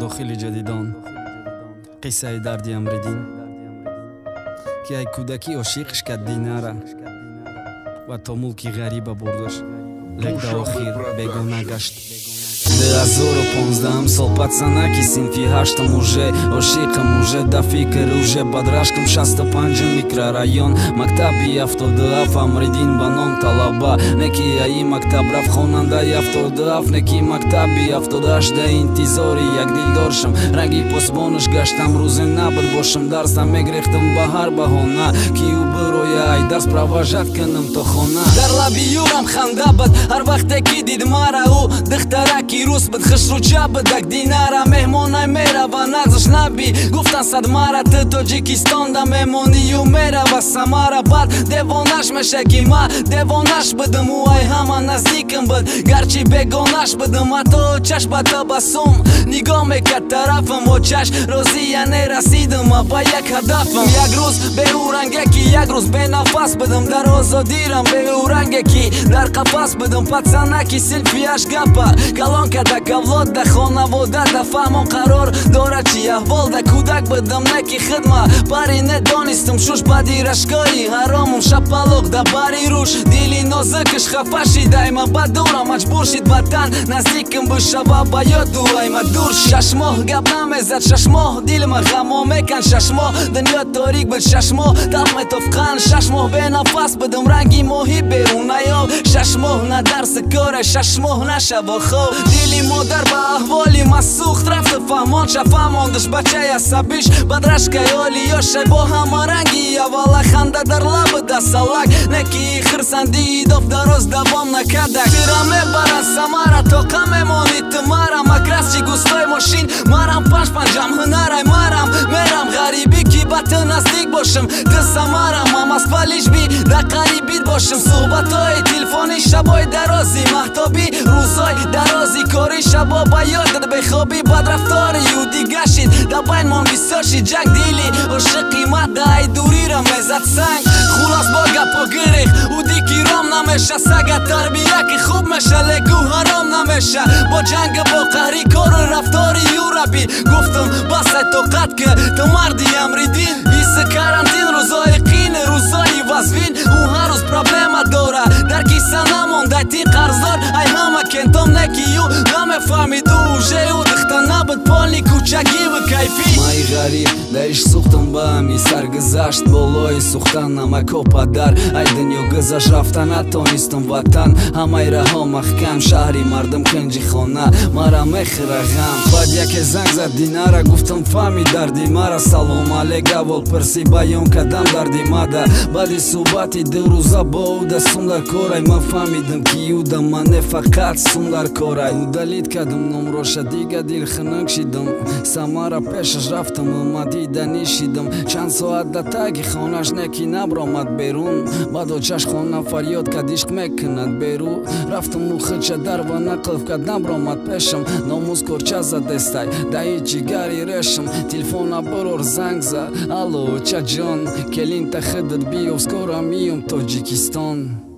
Дохили ҷадидон қиссаи дарди Амриддин, ки ай кӯдакӣ ошиқш кард Динара ва то мулки ғариба бурдаш, лек дар охир бегона гашт. 2015 сол, пацанаки синфи ҳаштам, уже ошиқам, уже да фикр, уже бадрашкам. 65 микрорайон, мактаби 77, Амриддин ба ном талаба. Неки аи мактаб рафт хонандаи 77, неки мактаби 78 да интизори як дилдоршам. Ранги посбонаш гаштам, рӯзе набуд бошам дарсам, мегрехтам ба ҳар баҳона, ки ӯ бироя ай дарс, провожать кунам то хона. Дар лаби юрам ханда буд ҳар вақте ки дид мара ӯ. Духтараки рус буд, хушрӯча будак Динара. Меҳмонай мерава, нағзаш наби гуфтан сад мара. Ту Тоҷикистонда мемонию мерава Самара. Баъд девонаш меша, ки ма девонаш будам. Ӯ ай ҳама наздикам буд, гарчи бегонаш будам. Ҳатто очаш ба табассум нигоҳ мекард тарафам. Очаш розия нерасидам ба як ҳадафам. Як рӯз беӯрангеки, як рӯз бенафас будам. Дар озодирам беӯранге, ки дар қафас будам. Пацанаки синфиаш гапа калон када, кавлод да хонавода да фаҳмон қарор дорад чи аҳвол да. Кӯдак будам, неки хидма пари недонистам. Шуш баъди рашкои ҳаромум шапалоқ да бари руш. Дили нозукаш хафа шидайма ба дура, маҷбур шид ба тан наздикам бишава, ба ёду айма дур. 6 моҳ гап намезад, 6 моҳ дилма ғамо мекан, 6 моҳ дунё торик буд, 6 моҳ талх метофқан, 6 моҳ бенафас будам, ранги моҳи берунаёб. 6 моҳ на дарси коре, 6 моҳ нашаво хоб. Дили модар ба аҳволи ма сӯхт рафту фаҳмон ша, фаҳмондаш бачаи асабиш. Бадрашкаи олиёшай бо ҳама ранги аввала, ханда дар лабу дасталак, неки хирсандии доф дароз давом накардак. Тира мебарад Самара, тоқа мемонӣ ту марам. Акрасчи густой мошин марам, панҷ панҷам ҳунарай марам. Мерам ғарибӣ, ки ба ту наздик бошам, ту Самарам, ма Москва, лишь бы дар қарибит бошам. Суҳбатҳои телефонӣ, шабои дарози маҳтобӣ, рӯзои дарози кори, шабо ба ёдат бехобӣ. Бадрафтори ю дига шид, дар байнмон бисёр шид ҷанг. Дили ошиқи ма дай дурира мезад санг. Хулос, бо гапо гирех ӯ дики ром намеша. Сага тарбия ки хуб меша, леку ҳаром намеша. Бо ҷанга, бо қаҳри кору рафтори юраби гуфтам: басай, тоқат ки, ту марди, Амриддин. Иси карантин, рӯзои қин, рӯзои вазвин, ӯ ҳар рӯз проблема дора, дар киса намондай ти қарздор ай ҳама кентом. Неки ю намефаҳмиду уже ӯ духта набуд, полни кӯчагиву кайфӣ. Май ғариб да ишқ сӯхтам, ба ҳами саргузашт болои сӯхтан намако падар ай дунё гузашт. Рафта натонистам ватан, ҳамаи раҳо маҳкам, шаҳри мардум кунҷи хона, мара мехӯра ғам. Баъд яке занг зад, Динара. Гуфтам: фаҳми дарди мара. Салом алек, аввал пирсӣ, баён кардам дарди мада. Баъди суҳбати 2 рӯза бо ӯ да сум дар корай, ман фаҳмидам, ки ӯ да ман не, фақат сум дар корай. Удалить кардам номроша, дига дил хунук шидам. Самара пешаш рафтам, ма дида нишидам чанд соат да таги хонаш, неки набромад берун. Баъд очаш хона фарёд кард: ишқ мекунад беру. Рафтаму хича дарва нақлф кард, набромад пешам. Номус корча задестай даи ҷигари решам. Телефона бурор, занг за: алло, очаҷон, келинта хидат биёв, скоро миём Тоҷикистон.